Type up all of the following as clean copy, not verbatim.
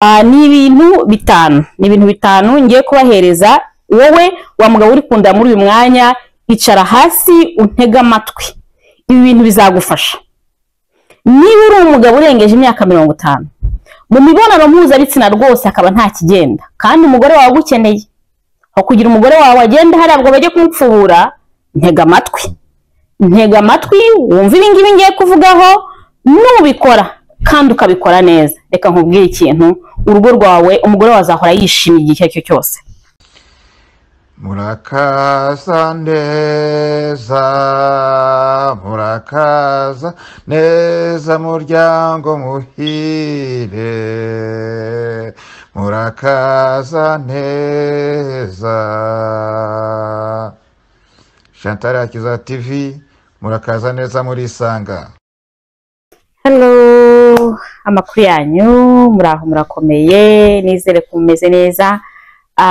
Ni ibintu bitanu, ni ibintu bitanu ngiye kubahereza. Wowe wa mugabo uri kunda muri uyu mwanya, icara hasi untege amatwi, ibi bintu bizagufasha. Niba uri umugabo urengeje imyaka 50 mu mibonano mpuzabitsina rwose akaba nta kigenda, kandi umugore wawe agukeneye, aho kugira umugore wawe agende hariya ngo bajye kumupfubura, ntega amatwi, ntega amatwi wumve ibi ngibi ngiye kuvugaho. Nubikora kandi ukabikora neza, reka nkubwire ikintu, urugo rwawe umugore wawe azahora yishimye igihe icyo ari cyo cyose. Murakaza neza, murakaza neza, muryango muhire, murakaza neza. Chantal Hakiza TV, murakaza neza, murisanga. Hello, amakuru yanyu? Muraho, murakomeye? Nizere ko mumeze neza.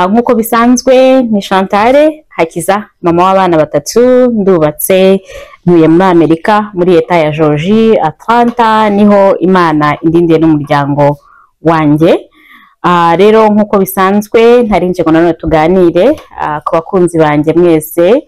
Nk'uko bisanzwe ni Chantal Hakiza, mama w'abana batatu, ndubatse, ntuye muri Amerika, muri leta ya Georgie, Atlanta, niho Imana indindiye n'umuryango wanjye. Rero nk'uko bisanzwe ntarinje ngo nanone tuganire ku bakunzi banjye mwese,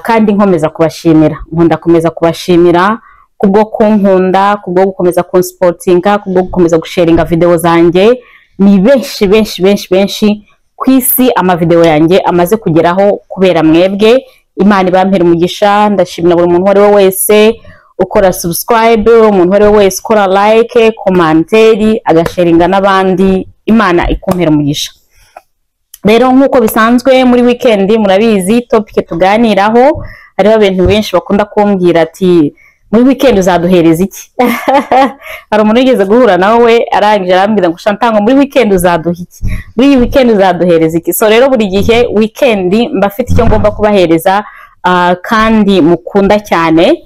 kandi nkomeza kubashimira, nkunda komeza kubashimira kubwo kunkunda, kubwo gukomeza kunsupportinga, kubwo gukomeza gusharinga video zanjye. Ni benshi benshi benshi benshi ku isi amavideo yanjye amaze kugeraho kubera mwebwe. Imana ibampera umugisha. Ndashimira buri muntu uwo ari we wese ukora subscribe, umuntu uwo ari we wese ukora like, commentaire, agasharinga n'abandi. Imana ikumpera umugisha. Rero nk'uko bisanzwe muri weekend, murabizi topic tuganiraho, hariho abantu benshi bakunda kumbwira ati: "Muri weekend uzaduhereza iki?" Hari umuntu wigeze guhura nawe, arangije arambwira ngo: "Chantal, ngo muri weekend uzaduha iki? Muri iyi weekend uzaduhereza iki?" So rero buri gihe weekend mba mfite icyo ngomba kubahereza, kandi mukunda cyane.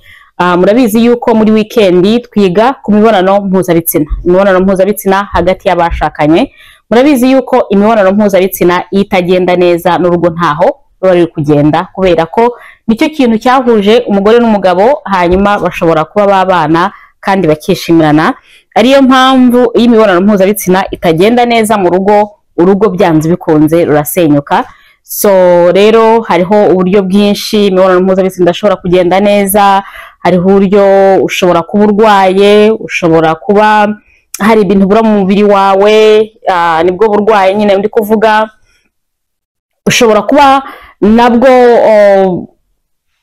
Murabizi yuko muri weekend twiga ku mibonano mpuzabitsina, imibonano mpuzabitsina hagati y'abashakanye. Murabizi yuko imibonano mpuzabitsina iyo itagenda neza, n'urugo ntaho ruba ruri kugenda, kubera ko nicyo kintu cyahuje umugore n'umugabo, hanyuma bashobora kuba babana kandi bakishimirana. Ariyo mpamvu iyo imibonano mpuzabitsina itagenda neza mu rugo, urugo byanze bikunze rurasenyuka. So rero hariho uburyo bwinshi imibonano mpuzabitsina idashobora kugenda neza. Hariho uburyo ushobora kuba urwaye, ushobora kuba hari ibintu ubura mu mubiri wawe, nibwo burwayi nyine ndi kuvuga. Ushobora kuba nabwo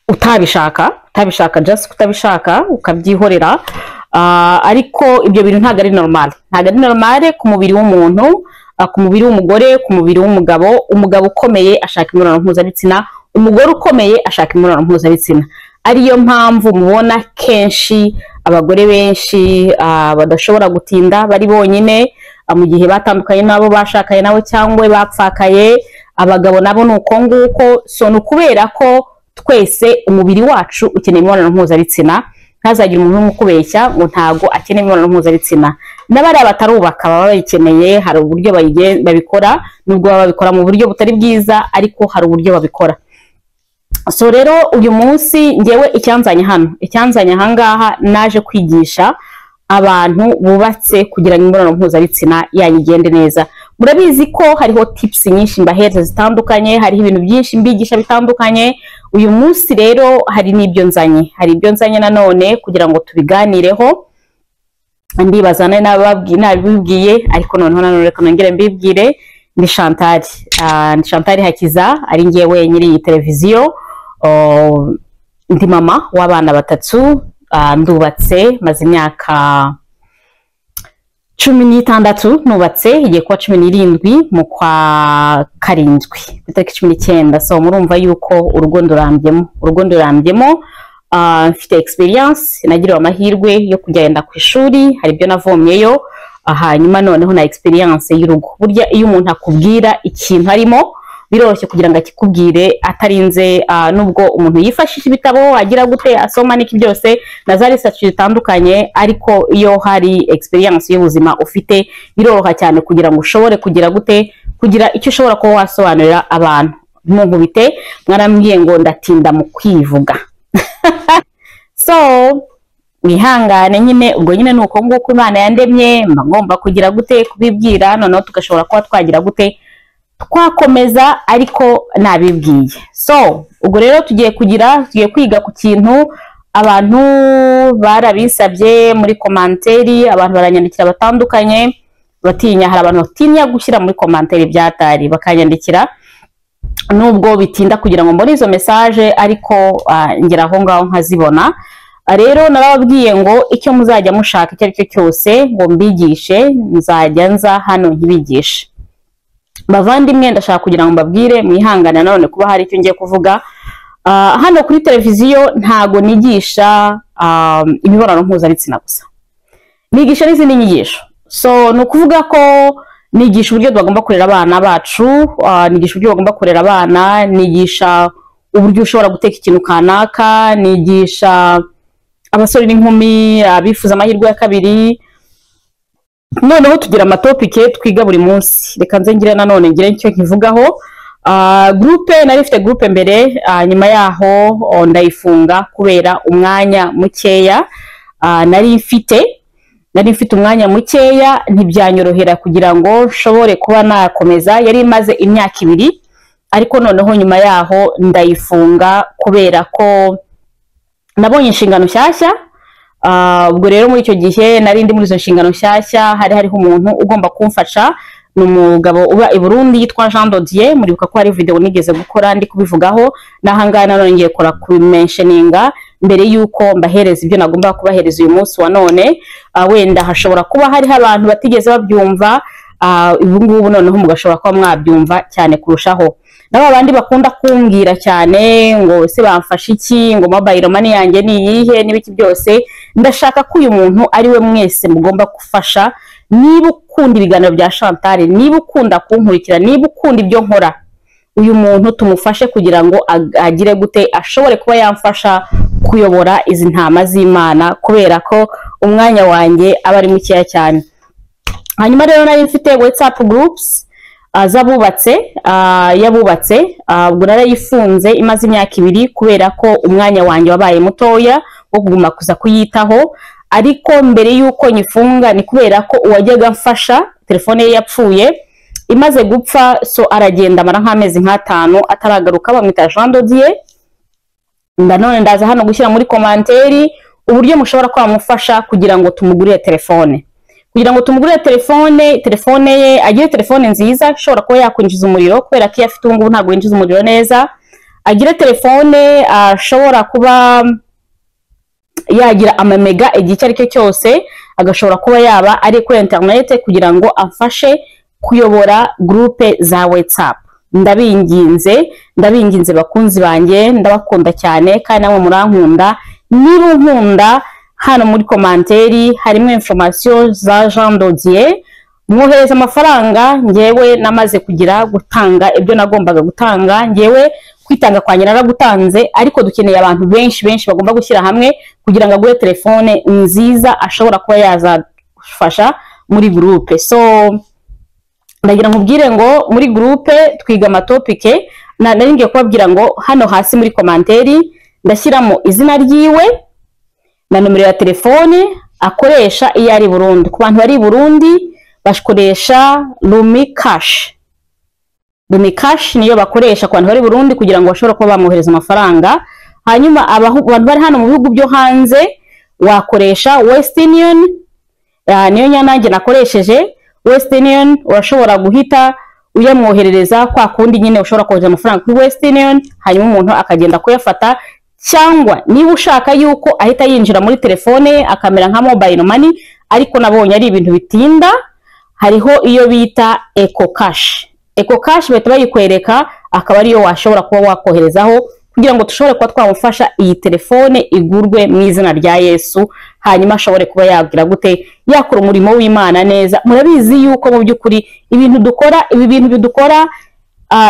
utabishaka, utabishaka, just kutabishaka ukabyihorera. Ariko ibyo bintu ntabwo ari normal, ntabwo ari normal ku mubiri w'umuntu, ku mubiri w'umugore, ku mubiri w'umugabo. Umugabo ukomeye ashaka imibonano mpuzabitsina, umugore ukomeye ashaka imibonano mpuzabitsina. Ariyo mpamvu mubona kenshi abagore benshi badashobora gutinda bari bonyine, mu gihe batandukanye n'abo bashakanye nabo cyangwa bapfakaye. Abagabo nabo ni uko nguko. So ni ukubera ko twese umubiri wacu ukeneye imibonano mpuzabitsina. Ntazagire umuntu umwe ukubeshya ngo ntago akeneye imibonano mpuzabitsina. N'abariya batarubaka baba bayikeneye. Hari uburyo babikora, nubwo baba babikora mu buryo butari bwiza, ariko hari uburyo babikora. So rero uyu munsi ngewe icyanzanye hano, icyanzanye ahangaha, naje kwigisha abantu bubatse kugira ngo imibonano mpuzabitsina yanyu igende neza. Murabizi ko hariho tips nyinshi mbahereza zitandukanye, hariho ibintu byinshi mbigisha bitandukanye. Uyu munsi rero hari n'ibyo nzanye, hari ibyo nzanye nanone kugira ngo tubiganireho. Ndibaza nabibabwiye, ariko noneho nanone reka nongere mbibwire. Ni Chantal, ni Chantal Hakiza, ari ngewe nyiri iyi televiziyo. Oh, ndi mama w'abana batatu, ndubatse, maze imyaka 16 nubatse, igiye kuba 17 mu kwa karindwi ku itariki 19. So murumva yuko urugo ndurambyemo, urugo ndurambyemo. Mfite experience, nagiriwe amahirwe yo kugenda ku ishuri, hari ibyo navomyeyo, hanyuma noneho na experience y'urugo. Burya iyo umuntu akubwira ikintu arimo, biroroshye kugira ngo akikubwire atarinze, nubwo umuntu yifashisha ibitabo, agira gute, asoma n'iki byose na za research zitandukanye, ariko iyo hari experience y'ubuzima ufite, biroroha cyane kugira ngo ushobore kugira gute, kugira icyo ushobora kuba wasobanurira abantu. Ntunkubite, mwarambwiye ngo ndatinda mu kwivuga. So Mwihangane nyine, ubwo nyine ni uko nguko Imana yandemye, mba ngomba kugira gute kubibwira, noneho tugashobora kuba twagira gute twakomeza, ariko nabibwiye. So ubwo rero tugiye kwiga ku kintu abantu barabisabye muri commentaire, abantu baranyandikira batandukanye, batinya, hari abantu batinya gushyira muri commentaire byatari bakanyandikira, nubwo bitinda kugira ngo mbone izo message, ariko ngera aho ngaho nkazibona. Rero narababwiye ngo icyo muzajya mushaka icyo ari cyo cyose ngo mbigishe, nzajya nza hano nkibigishe. Bavandimwe, ndashaka kugira ngo mbabwire mwihangane nanone kuba hari icyo ngiye kuvuga. Hano kuri televiziyo ntago nigisha imibonano mpuzabitsina gusa, nigisha n'izindi nyigisho. So ni ukuvuga ko nigisha uburyo bagomba kurera abana bacu, nigisha uburyo bagomba kurera abana, nigisha uburyo ushobora guteka ikintu kanaka, nigisha abasore n'inkumi abifuza amahirwe ya kabiri. Noneho tugira amatopics twiga buri munsi. Reka nze ngire nanone ngire icyo nkivugaho. Groupe nari mfite groupe mbere, nyuma yaho ndayifunga kubera umwanya mukeya. Nari mfite umwanya mukeya, ntibyanyorohera kugira ngo nshobore kuba nakomeza. Yari imaze imyaka 2, ariko noneho nyuma yaho ndayifunga kubera ko nabonye inshingano nshyashya. Ubwo rero muri icyo gihe nari ndi muri izo nshingano nshyashya, hari hariho umuntu ugomba kumfasha, ni umugabo uba i Burundi yitwa Jean Dodier. Muribuka ko hari video nigeze gukora ndi kubivugaho, n'ahangaha nanone ngiye kora kubimentioninga mbere yuko mbahereza ibyo nagomba kubahereza uyu munsi wa none. Wenda hashobora kuba hariho abantu batigeze babyumva, ubu ngubu noneho mugashobora kuba mwabyumva cyane kurushaho. Na bandi bakunda kumbwira cyane ngo ese bamfasha iki, ngo mobile money yanjye ni iyihe n'ibiki byose, ndashaka ko uyu muntu ari we mwese mugomba gufasha. Niba ukunda ibiganiro bya Chantal, niba ukunda kunkurikira, niba ukunda ibyo nkora, uyu muntu tumufashe kugira ngo agire gute, ashobore kuba yamfasha kuyobora izi ntama z'Imana, kubera ko umwanya wanjye aba ari mukeya cyane. Hanyuma rero nari mfite WhatsApp groups z'abubatse, y'abubatse, ubwo narayifunze imaze imyaka 2 kubera ko umwanya wanjye wabaye mutoya wo kuguma kuza kuyitaho. Ariko mbere y'uko nyifunga ni kubera ko uwajyaga amfasha telefone ye yapfuye, imaze gupfa, so aragenda amara nk'amezi nk'atanu ataragaruka, bamwita Jean Dodier. Ndanone ndaza hano gushyira muri commentaire uburyo mushobora kuba mufasha kugira ngo tumugurire telefone, kugira ngo tumugurire telefone, telefone ye agire telefone nziza ishobora kuba yakwinjiza umuriro, kubera ko iyo afite ubu ngubu ntabwo yinjiza umuriro neza. Agire telefone ashobora kuba yagira amamega igihe icyo ari cyo cyose, agashobora kuba yaba ari kuri interinete kugira ngo amfashe kuyobora groupe za WhatsApp. Ndabinginze, ndabinginze bakunzi banjye, ndabakunda cyane kandi namwe murankunda. Niba unkunda, hano muri commentaire harimo information za Jean Dodier, mwohereza amafaranga. Ngewe namaze kugira gutanga ibyo nagombaga gutanga, ngewe kwitanga kwanjye naragutanze, ariko dukeneye abantu benshi benshi bagomba gushyira hamwe kugira ngo agure telefone nziza ashobora kuba yazafasha muri groupe. So ndagira nkubwire ngo muri groupe twiga amatopics. Nari ngiye kubabwira ngo hano hasi muri commentaire ndashyiramo izina ryiwe na nomero ya telefone akoresha iyo ari i Burundi. Ku bantu bari i Burundi bakoresha Lumicash. Lumicash niyo bakoresha ku bantu bari i Burundi kugira ngo bashobore kuba bamwohereza amafaranga. Hanyuma abantu bari hano mu bihugu byo hanze wakoresha West Union, niyo nyanange nakoresheje West Union. Urashobora guhita uyamwoherereza kwa kundi nyine ushobora kohereza amafaranga kuri West Union, hanyuma umuntu akagenda kuyafata, cyangwa niba ushaka yuko ahita yinjira muri telefone ye akamera nka mobile money, ariko nabonye ari ibintu bitinda, hariho iyo bita Eco Cash. Eco Cash bahita bayikwereka, akaba ariyo washobora kuba wakoherezaho kugira ngo dushobore kuba twamufasha iyi telefone igurwe mu izina rya Yesu, hanyuma ashobore kuba yagira gute, yakora umurimo w'Imana neza. Murabizi yuko mu by'ukuri ibintu dukora, ibi bintu bidukora,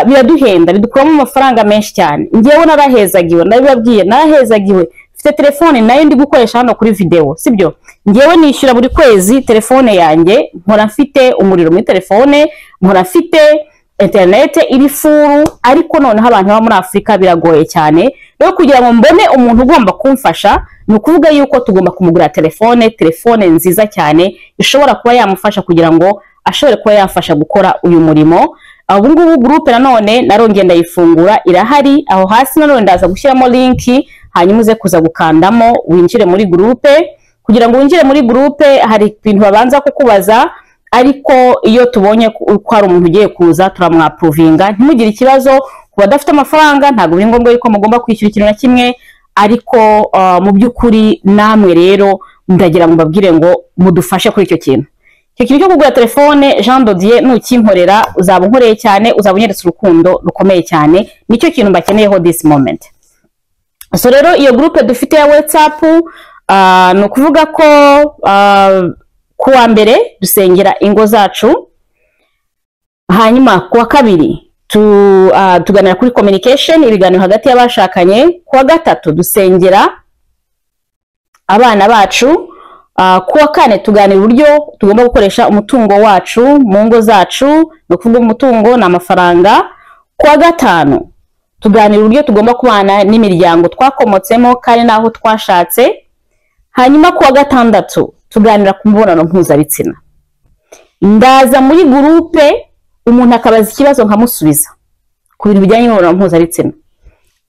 biraduhenda, bidukuramo amafaranga menshi cyane. Ngewe narahezagiwe, ndabibabwiye, narahezagiwe, mfite telefone nayo ndi gukoresha hano kuri video, sibyo? Ngewe nishyura buri kwezi telefone yanjye, mpora mfite umuriro muri telefone, mpora mfite interinete iri full. Ariko noneho abantu baba muri Afurika biragoye cyane. Rero kugira ngo mbone umuntu ugomba kumfasha, ni ukuvuga yuko tugomba kumugura telefone nziza cyane ishobora kuba yamufasha kugira ngo ashobore kuba yafasha gukora uyu murimo. Ubu ngubu groupe nanone narongeye ndayifungura, irahari aho hasi. Nanone ndaza gushyiramo link, hanyuma uze kuza gukandamo winjire muri groupe. Kugira ngo winjire muri groupe hari ibintu babanza kukubaza, ariko iyo tubonye ko hari umuntu ugiye kuza turamwapprovinga. Ntimugire ikibazo, ku badafite amafaranga ntabwo biri ngombwa yuko mugomba kwishyura ikintu na kimwe. Ariko mu by'ukuri namwe rero ndagira ngo mbabwire ngo mudufashe kuri icyo kintu, icyo kintu cyo kugura telefone. Jean Dodier, nukinkorera uzaba unkoreye cyane, uzaba unyeretse urukundo rukomeye cyane. Nicyo kintu mbakeneyeho this moment. So rero iyo groupe dufite ya WhatsApp, ni ukuvuga ko ku wa mbere dusengera ingo zacu, hanyuma ku wa kabiri tuganira kuri communication, ibiganiro hagati y'abashakanye, ku wa gatatu dusengera abana bacu, ku wa kane tuganira uburyo tugomba gukoresha umutungo wacu mu ngo zacu, ni ukuvuga umutungo ni amafaranga. Ku wa gatanu tuganira uburyo tugomba kubana n'imiryango twakomotsemo kandi n'aho twashatse. Hanyuma ku wa gatandatu tuganira ku mibonano mpuzabitsina. Ndaza muri groupe, umuntu akabaza ikibazo nkamusubiza ku bintu bijyanye n'imibonano mpuzabitsina.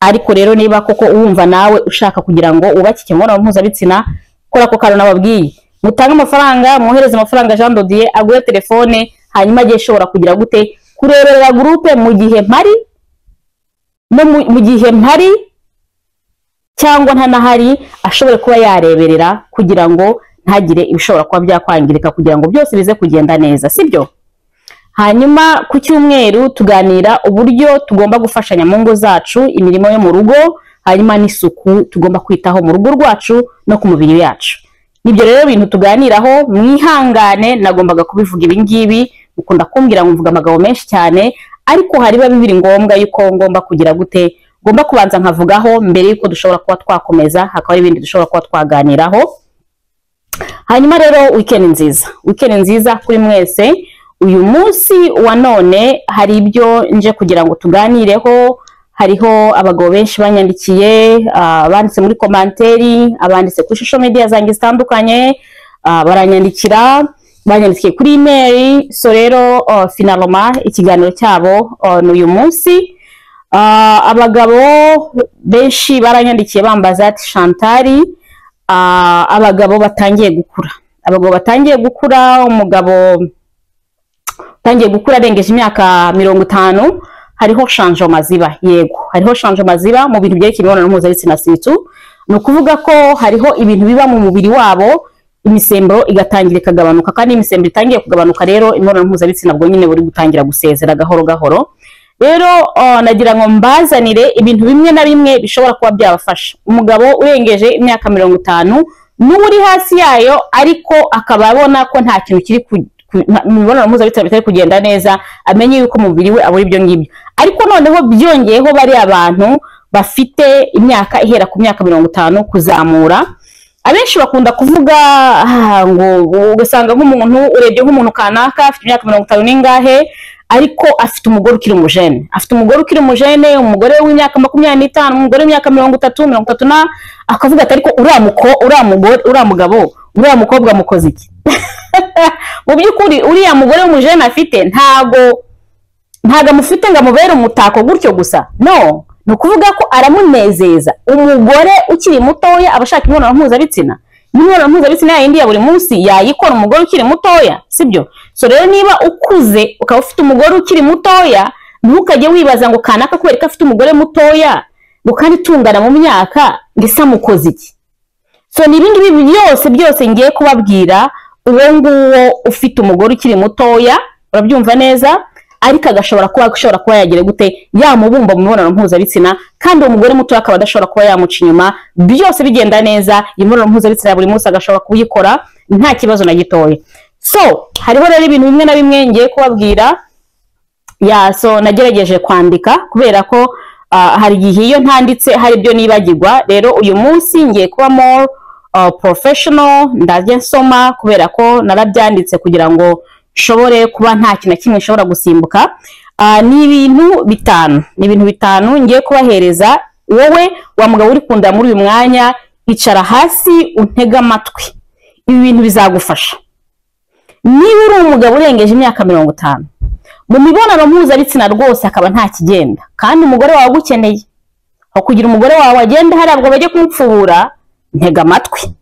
Ariko rero niba koko wumva nawe ushaka kugira ngo wubake imibonano mpuzabitsina, kora ako kantu nababwiye, mutange amafaranga, mwohereze amafaranga Jean Dodier agure telefone, hanyuma ajye ashobora kugira gute, kureberera groupe mu gihe mpari no mu gihe mpari cyangwa ntanahari, ashobore kuba yareberera kugira ngo ntagire ibishobora kuba byakwangirika, kugira ngo byose bize kugenda neza, sibyo? Hanyuma ku cyumweru tuganira uburyo tugomba gufashanya mu ngo zacu, imirimo yo mu rugo, hanyuma n'isuku tugomba kwitaho mu rugo rwacu no ku mubiri yacu. Nibyo rero bintu tuganiraho. Mwihangane, nagombaga kubivuga ibi ngibi. Mukunda kumbwira ngo mvuga amagambo menshi cyane, ariko hari biba bibiri ngombwa yuko ngomba kugira gute, ngomba kubanza nkavugaho mbere yuko dushobora kuba twakomeza, hakaba hari ibindi dushobora kuba twaganiraho. Hanyuma rero weekend nziza, weekend nziza kuri mwese. Uyu munsi wa none hari ibyo nje kugira ngo tuganireho. Hariho abagabo benshi banyandikiye, banditse muri commentaire, abanditse kuri social media zanjye zitandukanye, baranyandikira, banyandikiye kuri email. So rero finalement ikiganiro cyabo ni uyu munsi. Abagabo benshi baranyandikiye bambaza ati: "Chantal, abagabo batangiye gukura, abagabo batangiye gukura, umugabo utangiye gukura arengeje imyaka 50, hariho changement ziba?" Yego, hariho changement ziba mu bintu byerekeye imibonano mpuzabitsina. Surtout ni ukuvuga ko hariho ibintu biba mu mubiri wabo, imisemburo igatangira ikagabanuka, kandi imisemburo itangiye kugabanuka rero imibonano mpuzabitsina bwo nyine buri gutangira gusezera gahoro gahoro. Rero nagira ngo mbazanire ibintu bimwe na bimwe bishobora kuba byabafasha, umugabo urengeje imyaka 50 n'uri hasi yayo, ariko akaba abona ko nta kintu kiri mu mibonano mpuzabitsina bitari kugenda neza, amenye yuko umubiri we abura ibyo ngibyo. Ariko noneho byongeyeho bari abantu bafite imyaka ihera ku myaka 50 kuzamura. Abenshi bakunda kuvuga ngo ugasanga nk'umuntu, urebye nk'umuntu kanaka afite imyaka 50 n'ingahe, ariko afite umugore ukiri umujene, afite umugore ukiri umujene, umugore w'imyaka 25, umugore w'imyaka 30, 30 na, akavuga ati: "Ariko uriya muko uriya mugore, uriya mugabo, uriya mukobwa mukoze iki?" Mu by'ukuri uriya mugore w'umujene afite ntago amufite ngo amubere umutako gutyo gusa. No, ni ukuvuga ko aramunezeza. Umugore ukiri mutoya aba ashaka imibonano mpuzabitsina, n'imibonano mpuzabitsina yayindi ya buri munsi yayikora umugore ukiri mutoya, sibyo? So rero niba ukuze ukaba ufite umugore ukiri mutoya, ntukajye wibaza ngo kanaka kubera ko afite umugore mutoya, ngo kandi tungana mu myaka, ngo ese amukoze iki? So ni ibi ngibi byose byose ngiye kubabwira. Uwo nguwo ufite umugore ukiri mutoya, urabyumva neza, ariko agashobora kuba ashobora kuba yagira gute, yamubumba mu mibonano mpuzabitsina, kandi uwo mugore mutoya akaba adashobora kuba yamuca inyuma, byose bigenda neza, imibonano mpuzabitsina ya buri munsi agashobora kuyikora nta kibazo na gitoya. So hariho rero ibintu bimwe na bimwe ngiye kubabwira. Ya, so nagerageje kwandika kubera ko hari igihe iyo ntanditse hari ibyo nibagirwa. Rero uyu munsi ngiye kuba more professional, ndajya nsoma kubera ko narabyanditse kugira ngo nshobore kuba nta kintu na kimwe nshobora gusimbuka. Ni ibintu bitanu, ni ibintu bitanu ngiye kubahereza. Wowe wa mugabo uri kunda muri uyu mwanya, icara hasi untege amatwi, ibi bintu bizagufasha. Niba uri umugabo urengeje imyaka 50 mu mibonano mpuzabitsina rwose akaba nta kigenda, kandi umugore wawe agukeneye, aho kugira umugore wawe agende hariya ngo bajye kumupfubura, ntega amatwi,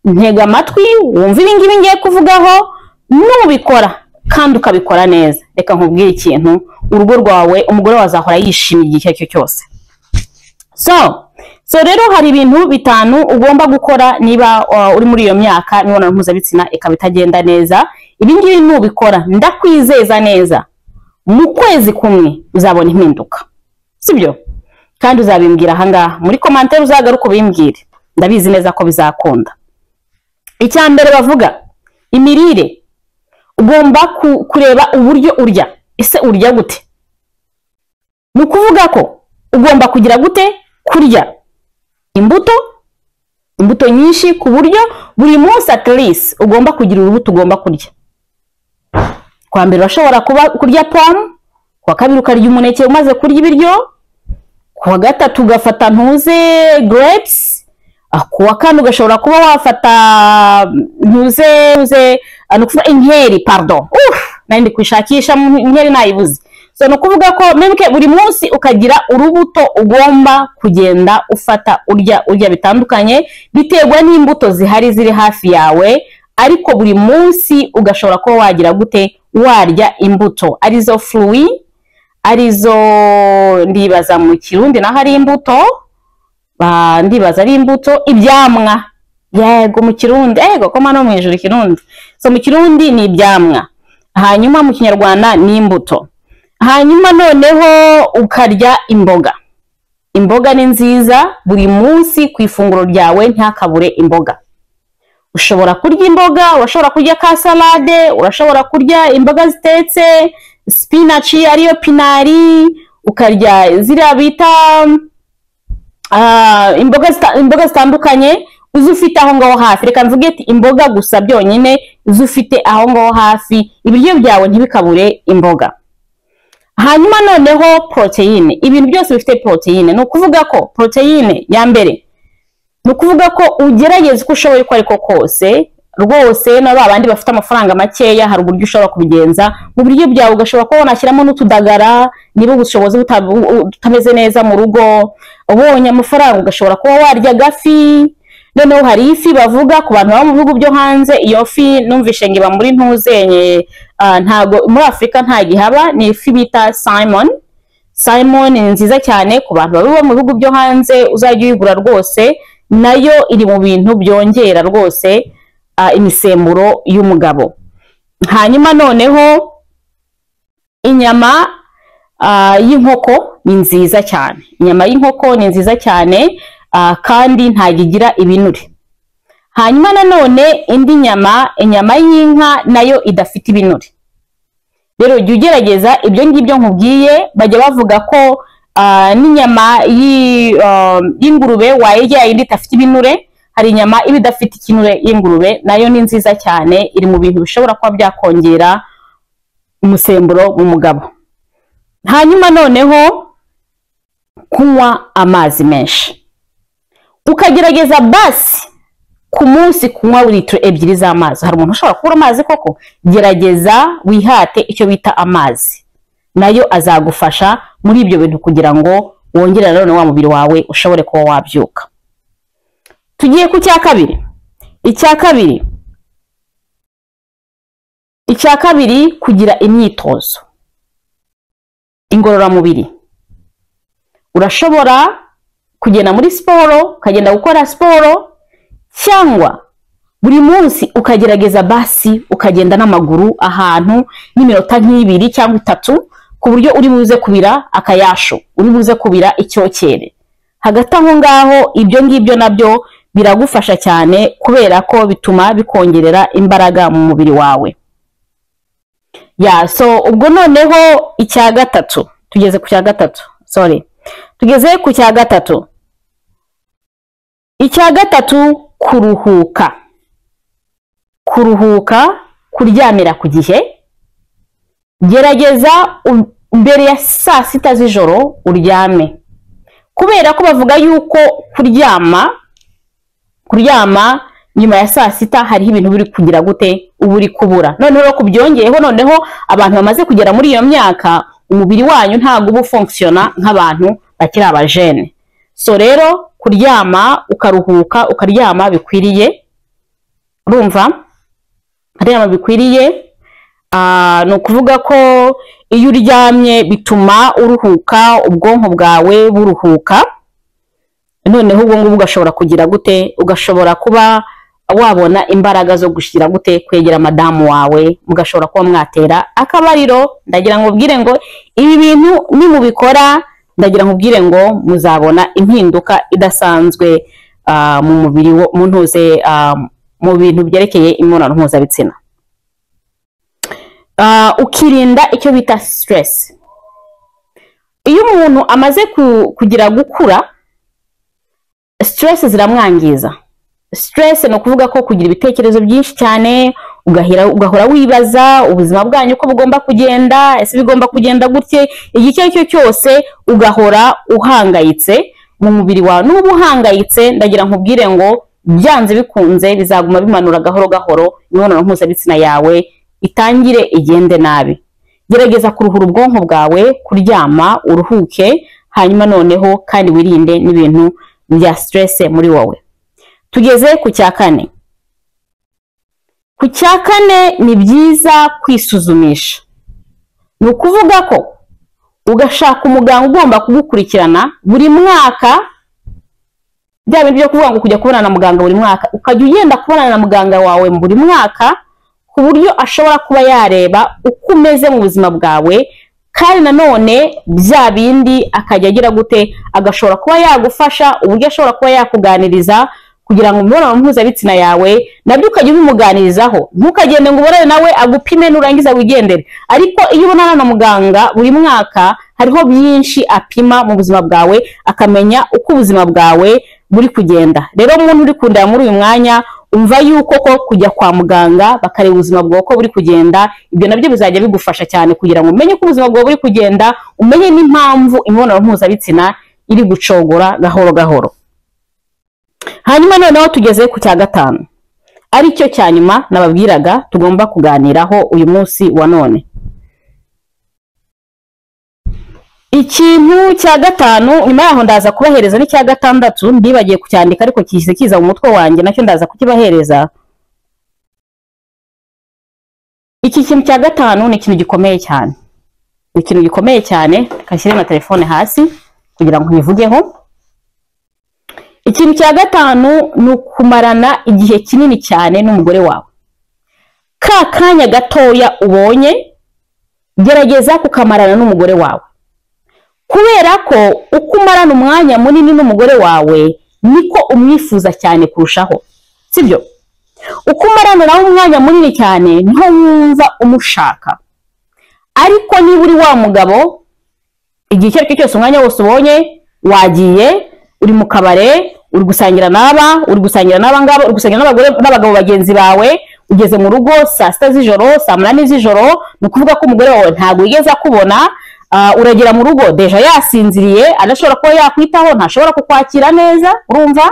ntega amatwi wumve ibi ngibi ngiye kuvugaho. Nubikora kandi ukabikora neza, reka nkubwire ikintu, urugo rwawe umugore wawe azahora yishimye igihe icyo ari cyo cyose. So rero hari ibintu 5 ugomba gukora niba uri muri iyo myaka imibonano mpuzabitsina ikaba itagenda neza. Ibi ngibi nubikora ndakwizeza neza, mu kwezi kumwe uzabona impinduka, sibyo? Kandi uzabimbwira aha ngaha muri commentaire, uzagaruka ubimbwire, ndabizi neza ko bizakunda. Icya mbere bavuga imirire. Ugomba kureba uburyo urya. Ese urya gute? Ni ukuvuga ko ugomba kugira gute? Kurya imbuto, imbuto nyinshi, ku buryo buri munsi at least ugomba kugira urubuto ugomba kurya. Kwa mbere urashobora kuba kurya pome, kwa kabiri ukarya umuneke umaze kurya ibiryo, kuwa gatatu ugafata ntuze grapes, kuwa kane ugashobora kuba wafata ntuze ni ukuvuga inkeri, pardon, nari ndi kwishakisha inkeri nayibuze. So ni ukuvuga ko mwebwe buri munsi ukagira urubuto ugomba kugenda ufata urya bitandukanye, biterwa n'imbuto zihari ziri hafi yawe, ariko buri munsi ugashobora kuba wagira gute? Warya imbuto, arizo fruit, arizo ndibaza mu Kirundi naho ari imbuto, ndibaza ari imbuto, ibyamwa, yego mu Kirundi, yego koma no mu ijuru Kirundi. So mu Kirundi ni ibyamwa, hanyuma mu Kinyarwanda ni imbuto. Hanyuma noneho ukarya imboga. Imboga ni nziza, buri munsi ku ifunguro ryawe ntakabure imboga. Ushobora kurya imboga, urashobora kurya ka salade, urashobora kurya imboga zitetse, spinach ariyo pinari, ukarya ziriya bita imboga zitandukanye uzufite aho ngaho hafi. Reka mvuge ati imboga gusa byonyine uzufite aho ngaho hafi, ibiryo byawe ntibikabure imboga. Hanyuma noneho proteine, ibintu byose bifite proteine. Ni ukuvuga ko proteine ya mbere, ni ukuvuga ko ugerageza uko ushoboye uko ariko kose rwose, na ba bandi bafite amafaranga makeya hari uburyo ushobora kubigenza mu biryo byawe, ugashobora kuba wanashyiramo n'utudagara niba ubushobozi butameze neza mu rugo, ubonye amafaranga ugashobora kuba warya agafi. Noneho hari ifi bavuga ku bantu baba mu bihugu byo hanze, iyo fi numvishe ngo iba muri ntuzenye, ntago muri Afurika nta gihaba, ni ifi bita salmon. Salmon ni nziza cyane ku bantu baba mu bihugu byo hanze, uzajya uyigura rwose, nayo iri mu bintu byongera rwose imisemburo y'umugabo. Hanyuma noneho inyama y'inkoko ni nziza cyane, inyama y'inkoko ni nziza cyane, kandi ntago igira ibinure. Hanyuma nanone indi nyama, inyama y'inka nayo idafite ibinure. Rero jya ugerageza ibyo ngibyo nkubwiye. Bajya bavuga ko n'inyama y'ingurube wayirya yindi idafite ibinure, hari inyama iba idafite ikinure y'ingurube, nayo ni nziza cyane, iri mu bintu bishobora kuba byakongera umusemburo mu mugabo. Hanyuma noneho kunywa amazi menshi, ukagerageza basi ku munsi kunywa litiro 2 z'amazi. Hari umuntu ushobora kubura amazi koko? Gerageza wihate icyo bita amazi, nayo azagufasha muri ibyo bintu kugira ngo wongere nanone wa mubiri wawe ushobore kuba wabyuka. Tugiye ku cya kabiri. Icya kabiri, kugira imyitozo ingororamubiri. Urashobora kugenda muri siporo, ukagenda gukora siporo, cyangwa buri munsi ukagerageza basi ukagenda n'amaguru ahantu n'iminota nk'ibiri cyangwa 3, ku buryo uri buze kubira akayasho, uri buze kubira icyokere. Hagati aho ngaho ibyo ngibyo nabyo biragufasha cyane, kubera ko bituma bikongerera imbaraga mu mubiri wawe. Ya, so ubwo noneho icya gatatu, tugeze ku cya gatatu, sorry, tugeze ku cya gatatu. Icya gatatu, kuruhuka. Kuruhuka, kuryamira ku gihe. Gerageza mbere ya saa 6 z'ijoro uryame, Kubera ko bavuga yuko kuryama nyuma ya saa sita hariho ibintu biri kugira gute, uba uri kubura. Noneho kubyongeyeho, noneho abantu bamaze kugera muri iyo myaka, umubiri wanyu ntabwo uba ufonctionna nk'abantu bakiri abajene. So rero kuryama ukaruhuka, ukaryama bikwiriye, urumva, kuryama bikwiriye, ni ukuvuga ko iyo uryamye bituma uruhuka, ubwonko bwawe buruhuka, noneho ubwo ngubwo ugashobora kugira gute, ugashobora kuba wabona imbaraga zo gushyira gute, kwegera madamu wawe, mugashobora kuba mwatera akabariro. Ndagira ngo ubwire ngo ibi bintu nimubikora, ndagira ngo ubwire ngo muzabona impinduka idasanzwe mu mubiri mu ntuze, mu bintu byerekeye imibonano mpuzabitsina. Ukirinda icyo bita stress. Iyo umuntu amaze kugira gukura, stress ziramwangiza. Stress ni ukuvuga ko kugira ibitekerezo byinshi cyane, ugahora wibaza ubuzima bwanyu uko bugomba kugenda, ese bigomba kugenda gutye, igihe icyo ari cyo cyose ugahora uhangayitse mu mubiri wawe. Nuba uhangayitse, ndagira nkubwire ngo byanze bikunze bizaguma bimanura gahoro gahoro imibonano mpuzabitsina yawe itangire igende nabi. Gerageza kuruhura ubwonko bwawe, kuryama uruhuke, hanyuma noneho kandi wirinde n'ibintu bya stress muri wowe. Tugeze ku cya kane. Ku cya kane ni byiza kwisuzumisha. Ni ukuvuga ko ugashaka umuganga ugomba kugukurikirana buri mwaka, bya bintu byo kuvuga ngo kujya kubonana na muganga buri mwaka, ukajya ugenda kubonana na muganga wawe buri mwaka, ku buryo ashobora kuba yareba uko umeze mu buzima bwawe, kandi nanone bya bindi akajya agira gute, agashobora kuba yagufasha, uburyo ashobora kuba yakuganiriza kugira ngo imibonano mpuzabitsina yawe nabyo ukajya ubimuganirizaho. Ntukagende ngo ubonane nawe agupime nurangiza wigendere, ariko iyo ubonana na muganga buri mwaka hariho byinshi apima mu buzima bwawe, akamenya uko ubuzima bwawe buri kugenda. Rero umuntu uri kundeba muri uyu mwanya, umva yuko ko kujya kwa muganga bakareba ubuzima bwawe uko buri kugenda, ibyo nabyo bizajya bigufasha cyane kugira ngo umenye uko ubuzima bwawe buri kugenda, umenye n'impamvu imibonano mpuzabitsina iri gucogora gahoro gahoro. Hanyuma noneho tugeze ku cya gatanu, aricyo cya nyuma nababwiraga tugomba kuganiraho uyu munsi wa none. Ikintu cya gatanu, nyuma yaho ndaza kubahereza n'icya gatandatu, ndibagiye kucyandika ariko kihise kiza mu mutwe wanjye, nacyo ndaza kukibahereza. Iki kintu cya gatanu ni ikintu gikomeye cyane, ni ikintu gikomeye cyane. Reka nshyire na telefone hasi kugira ngo nkivugeho. Ikintu cya gatanu ni ukumarana igihe kinini cyane n'umugore wawe. Ka kanya gatoya ubonye, gerageza kukamarana n'umugore wawe, kubera ko uko umarana umwanya munini n'umugore wawe niko umwifuza cyane kurushaho, sibyo? Uko umarana nawe umwanya munini cyane niho wumva umushaka. Ariko niba uri wa mugabo, igihe icyo ari cyo cyose umwanya wose ubonye wagiye, uri mu kabare, uri gusangira n'aba, uri gusangira n'aba ngaba, uri gusangira n'abagore n'abagabo bagenzi bawe, ugeze mu rugo saa sita z'ijoro, saa munani z'ijoro, ni ukuvuga ko umugore wawe ntabwo yigeze akubona. Uragera mu rugo déjà yasinziriye, adashobora kuba yakwitaho, ntashobora kukwakira neza, urumva,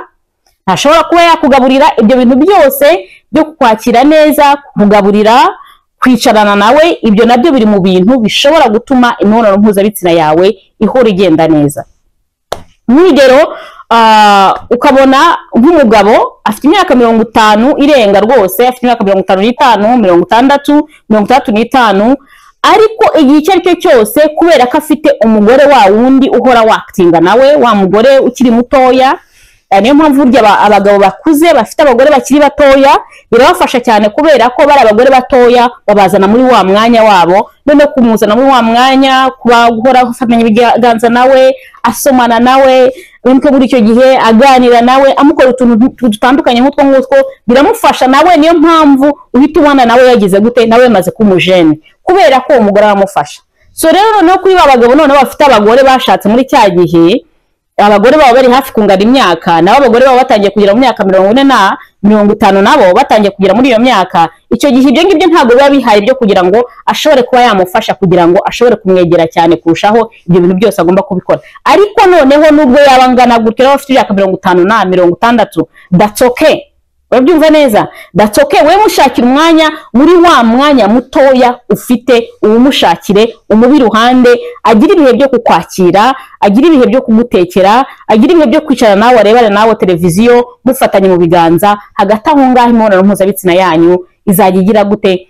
ntashobora kuba yakugaburira. Ibyo bintu byose byo kukwakira neza, kukugaburira, kwicarana nawe, ibyo nabyo biri mu bintu bishobora gutuma imibonano mpuzabitsina yawe ihora igenda neza. Nk'urugero, ukabona nk'umugabo afite imyaka 50 irenga rwose, afite imyaka 55, 60, 65, ariko igihe icyo ari cyo cyose kubera ko afite umugore wa wundi uhora wakitinga nawe, wa mugore ukiri mutoya. Niyo mpamvu burya abagabo bakuze bafite abagore bakiri batoya birabafasha cyane, kubera ko bari abagore batoya babazana muri wa mwanya wabo, none kumuzana muri wa mwanya, kuba guhora afatanya ibiganza nawe, asomana nawe, nko muri icyo gihe aganira nawe, amukora utuntu dutandukanye nk'utwo ngutwo, biramufasha nawe. Niyo mpamvu uhita ubona nawe yagize gute, nawe yamaze kumujene, kubera ko uwo mugore aramufasha. So rero noneho kuri ba bagabo noneho bafite abagore bashatse muri cya gihe, Abagore baba bari hafi kungana imyaka, nabo abagore baba batangiye kugera mu myaka 40 na 50, nabo batangiye kugera muri iyo myaka. Icyo gihe ibyo ngibyo ntabwo biba bihari byo kugira ngo ashobore kuba yamufasha, kugira ngo ashobore kumwegera cyane kurushaho. Ibyo bintu byose agomba kubikora. Ariko noneho nubwo yaba angana gutyo, yaba afite imyaka 50 na 60, that's okay. Urabyumva neza? That's okay. We mushakira umwanya muri wa mwanya mutoya ufite, uwumushakire, umubi iruhande, agira ibihe byo kukwakira, agira ibihe byo kumutekera, agira ibihe byo kwicara nawe arebana nawe televiziyo, mufatanye mu biganza. Hagati aho ngaho imibonano mpuzabitsina yanyu izajya igira gute?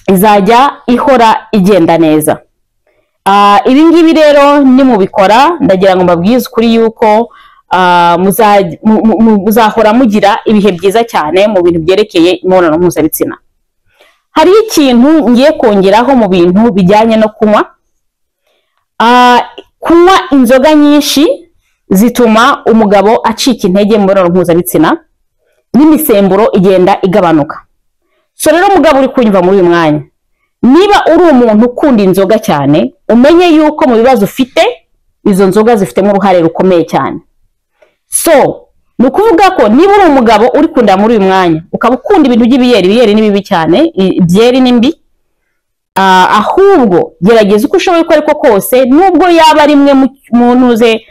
Izajya ihora igenda neza. Ibi ngibi rero nimubikora, ndagira ngo mbabwize ukuri yuko muzahora mugira ibihe byiza cyane mu bintu byerekeye imibonano mpuzabitsina. Hari ikintu ngiye kongeraho mu bintu bijyanye no kunywa. Kunywa inzoga nyinshi zituma umugabo acika intege mu mibonano mpuzabitsina, n'imisemburo igenda igabanuka. So rero mugabo uri kunyumva muri uyu mwanya, niba uri umuntu ukunda inzoga cyane, umenye yuko mu bibazo ufite izo nzoga zifitemo uruhare rukomeye cyane. So ni ukuvuga ko niba uri umugabo uri kunda muri uyu mwanya, ukaba ukunda ibintu by'ibiyeri, ibiyeri ni bibi cyane, byeri ni mbi, ahubwo gerageza uko ushoboye uko ariko kose, nubwo yaba rimwe mu ntuze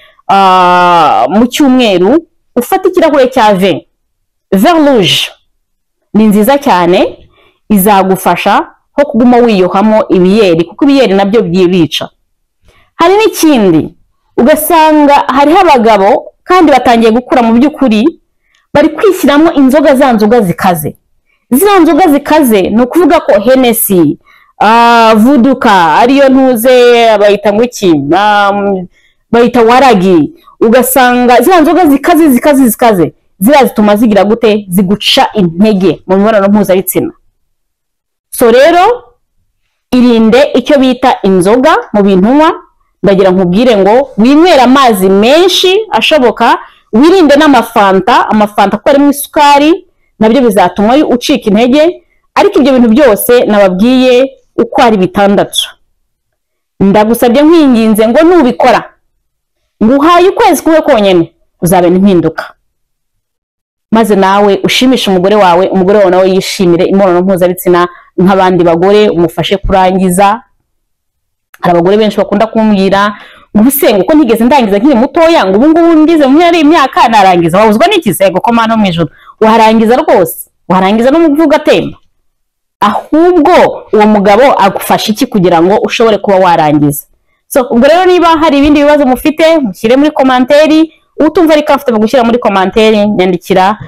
mu cyumweru, ufate ikirahure cya vin rouge, ni nziza cyane, izagufasha ho kuguma wiyohamo ibiyeri, kuko ibiyeri nabyo byibica. Hari n'ikindi, ugasanga hariho abagabo kandi batangiye gukura mu by'ukuri, bari kwishyiramo inzoga, za nzoga zikaze. Ziriya nzoga zikaze ni ukuvuga ko Hennessy, vodka, ariyo ntuze bayita ngo iki, bayita waragi, ugasanga ziriya nzoga zikaze zikaze zikaze, ziriya zituma zigira gute? Ziguca intege mu mibonano mpuzabitsina. So rero irinde icyo bita inzoga mu bintu unywa. Ndagira nkubwire ngo winywere amazi menshi ashoboka, wirinde n'amafanta, amafanta kuko arimo isukari, nabyo bizatuma ucika intege. Ariko ibyo bintu byose nababwiye uko ari bitandatu, ndagusabye nkwinginze ngo nubikora, nguhaye ukwezi kumwe konyine, uzabona impinduka, maze nawe ushimishe umugore wawe, umugore wawe nawe yishimire imibonano mpuzabitsina nk'abandi bagore, umufashe kurangiza. Hari abagore benshi bakunda kumbwira ngo ubuse ngo uko ntigeze ndangiza nkiri mutoya, ngo ubu ngubu ngize mu myaka narangiza. Wabuzwa n'iki se? Ko Mana mu ijuru warangiza rwose, warangiza n'umuvugo ugatemba. Ahubwo uwo mugabo agufasha iki kugira ngo ushobore kuba warangiza? So ubwo rero niba hari ibindi bibazo mufite, mushyire muri commentaire. Utumva ari comfortable gushyira muri commentaire, nyandikira,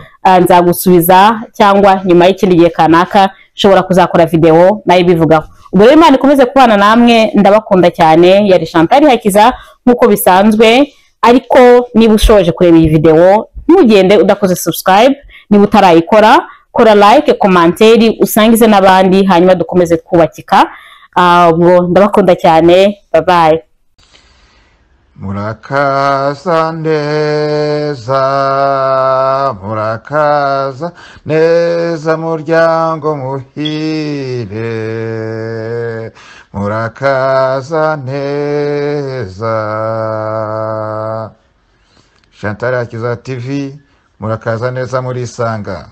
nzagusubiza, cyangwa nyuma y'ikindi gihe kanaka nshobora kuzakora video nayo ibivugaho. Ubwo rero Imana ikomeze kubana namwe, ndabakunda cyane. Yari Chantal Hakiza nk'uko bisanzwe. Ariko niba ushoje kureba iyi video, ntugende udakoze subscribe. Niba utarayikora, kora like, commentaire, usangize n'abandi, hanyuma dukomeze twubakika. Ubwo ndabakunda cyane, bye bye. Murakaza neza, murakaza neza, muryango muhire, murakaza neza. Chantal Hakiza TV, murakaza neza murisanga.